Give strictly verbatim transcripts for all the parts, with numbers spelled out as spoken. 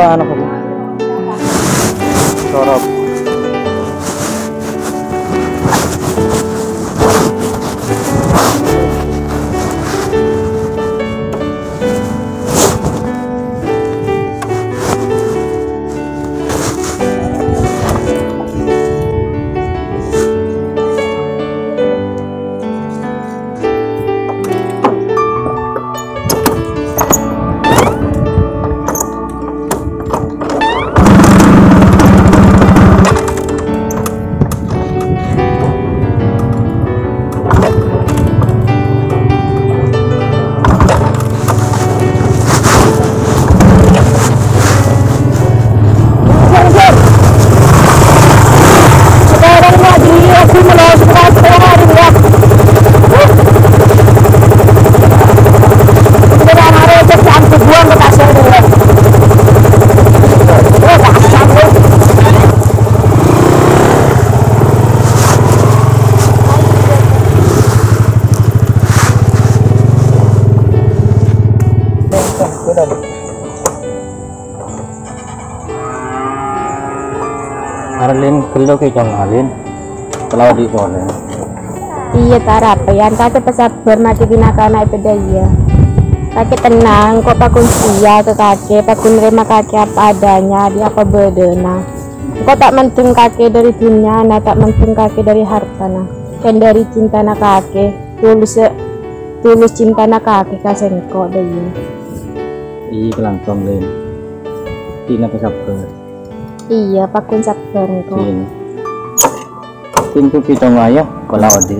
Anu, sorop. Arlin, kello ke cong Alin. Kalau di sore. Iyâ, ta' arapa, Yan. Kakè pasabbhâr, makè dina kana' è bâdâ iyâ. Kakè tennang, engko' paggun setia ka kakè, paggun narèma kakè apa adanya, di apa bâdâna. Engko' ta' mandeng kakè dâri dhunnyana, ta' mandeng kakè dâri hartana, kan dâri cintana kakè. Tulus, tulus cintana kakè ka sèngko', dâ iyâ. Iyâ, kalangkong, Lin. Dina pasabbhâr. Iyâ, paggun sabbhâr engko'. Iyâ. Pintu pitong ayo, pola odi.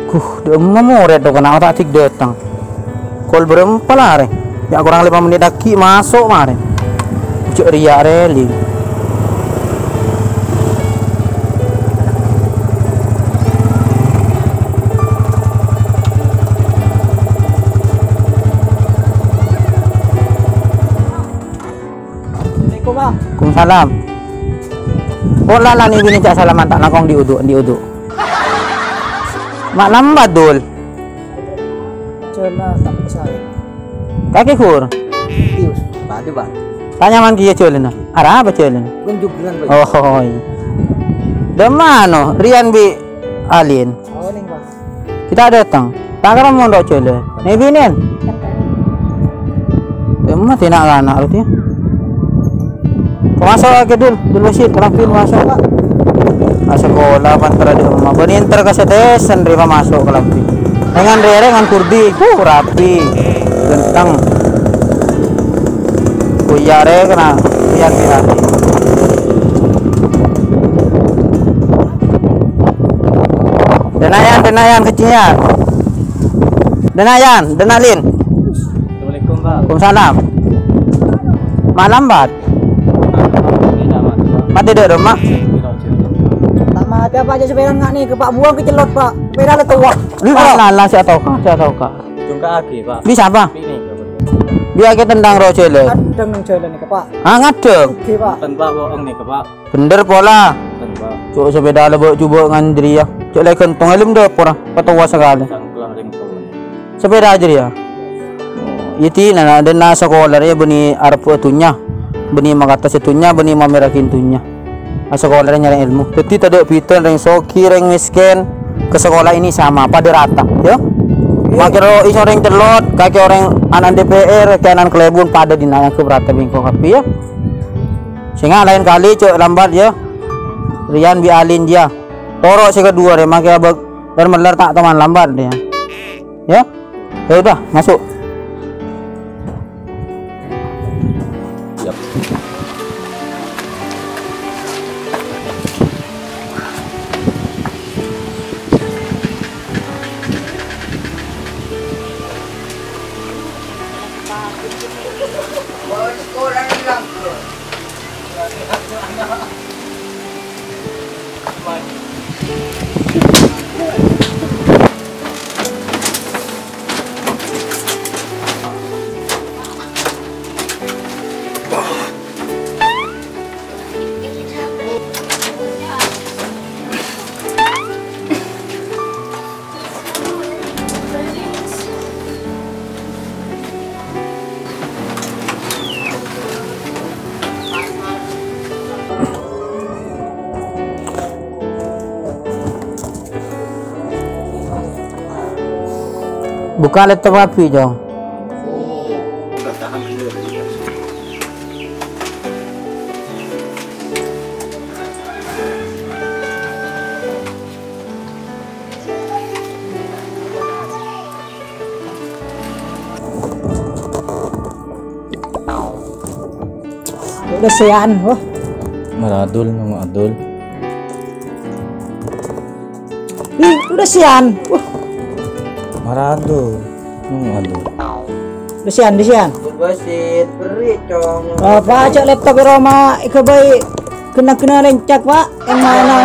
Guh, dâ' emma morèd rowa kana' ta' dik dâteng. Kol bârâmpa la arè? Ya, korang lèma' mennit aghi' maso' marè. Jhâ' rèya rèli. Assalamualaikum, Pak. Waalaikumsalam. Pola la nè binè ca' salaman ta' langkong di udu', di udu'. Ma' lambat, Dul. Jhâlâna ta' percaya. Kakè ghur. Tius, padu, Pak. Ta' nyaman kèya jhâlâna. Arapa jhâlâna? Gunjugan, Pak. Oh, iyâ. Dâ' emma no, Rian bi' Alin. Oh, nèng, Pak. Kita' dâteng. Ta' kèra mondhuk jhâlâ. Nè binèn. Emma dina' kana' roti. Maso' ka Dul, Dul Wasit, kalambhi maso'. Ka sekolah, pantara dâ' emma. Bânnè èntar ka setesan, rè maso' kalambhi. Dengan rèrèngan kurdi, uh, rapi. Ganteng. Kuyarè kèna, kuyar pirati. Dâna' Yan, dâna' Yan, kecil Yan. Dâna' Yan, dâna' Lin. Assalamualaikum, Pak. Waalaikumsalam. Ma' lambat. Matè dâ' roma. Ta' matè, Pak, jhâ' sepèdana nga' nèka, Pak, buwâng ka cellot, Pak. Sepèda la towa. Lala, sè toka, sè toka. Jungka'aghi, Pak. Bisa, Pak? Ini, Pak. Biya' kè tendang ro jhâlâ. Kadhâng neng jhâlâ nèka, Pak. Ah, ngadhâng. Oke, Pak. Ten, Pak, bohong nèka, Pak. Bhender pola. Ten, Pak. Cok sepèda la bâ'-cubâ' ngan jârèya. Cok la ghântong è lem dâpor, patowa sakalè. Sangklang ringtone. Sepèda jârèya. Iyâ, dina, dâna sakola rèya bânnè arebbhâ dhunnya. Bânnè makates dhunnya, bânnè mamèrraghi dhunnya. Asakola rèya nyarè èlmo. Dhâddhi tadâ' bhidhân rèng soghi, rèng mèskèn. Ka sakola ini sama, padâ rata, ya. Makè ro iso rèng cellot, kakè orèng ana'na D P R, kakè ana'na kalèbun, padâ dina anggep rata bengko kabbhi, ya. Sènga' laèn kalè, cok, lambat, ya. Rian bi' Alin, ya. Toro' sè kaduwâ rè, makè abâ' ler-meller ta' toman lambat, ya. Ya. Ya udah, masuk. Siap. Buka laptop kabbhi, Cong. Udah sian, wah. Maradul, nunggu adul. Ih, udah sian. Wah. Maradul, nunggu adul. Udah sian, udah sian. Basit, beri, Cong. Apa aja laptop di rumah, ika baik. Kena-kena lencak, Pak. Yang mana?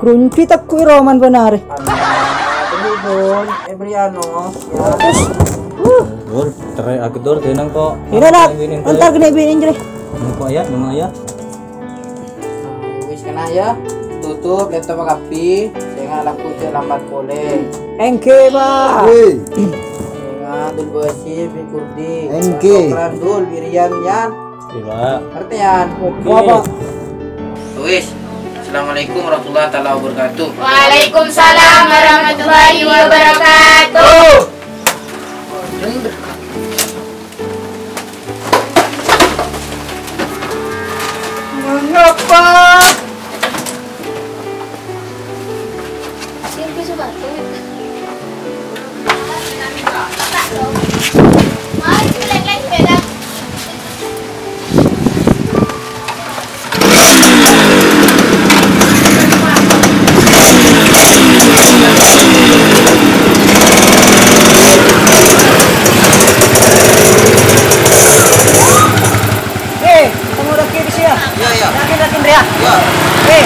Kerunci teku roman benar. Aduh, Dul. Eh, beri anu. Ya. Terus, uh. Dul, cerai aku, Dul, tenang kok. Ini, Nak. Ini, Dul. Entar kena bini, Jre. Nunggu ya, nunggu ya. Nah, wis kena ya. Tutup laptop kabbhi. Sehingga laku cek lambat pole. Engke, Pak. Woi. Sehingga Dul Basi bin Kurdi. Engke. Masuk Dul Wirian, Yan. Iya, Pak. Ngerti, Yan? Oke. Apa? Wis. Assalamualaikum warahmatullahi taala wabarakatuh. Waalaikumsalam warahmatullahi wabarakatuh. Mengapa? Eh, kamu udah kiri sih ya? Iya, iya. Yakin, yakin, Ria? Iya. Eh.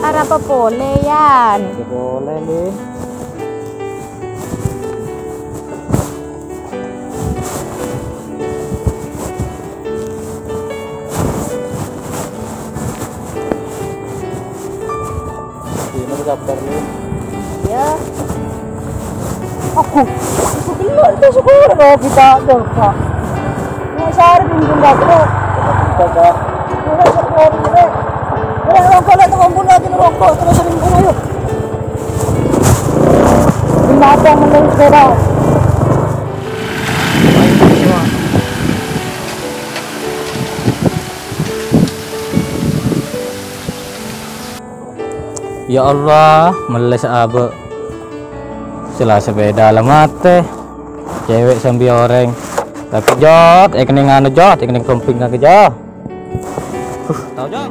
Arapa pole, Yan? Pole, Lin. Ini sabar nih. Iya. Aku, aku dulu itu sekolah, kita dosa. Ini saya ada di bunda aku. Kita, Kak. Ini sekolah ini. Eh, rokok lah, teman bunda, kita rokok, terus sering pun, ayo. Binatang menang sepeda. Ya Allah, melle sè abâ'. Sè la sepeda la matè. Cewek sambi orèng. Lagi, Jot, èkennèng anu, Jot, èkennèng romping lagi, Jot. Huh, tao, Jot.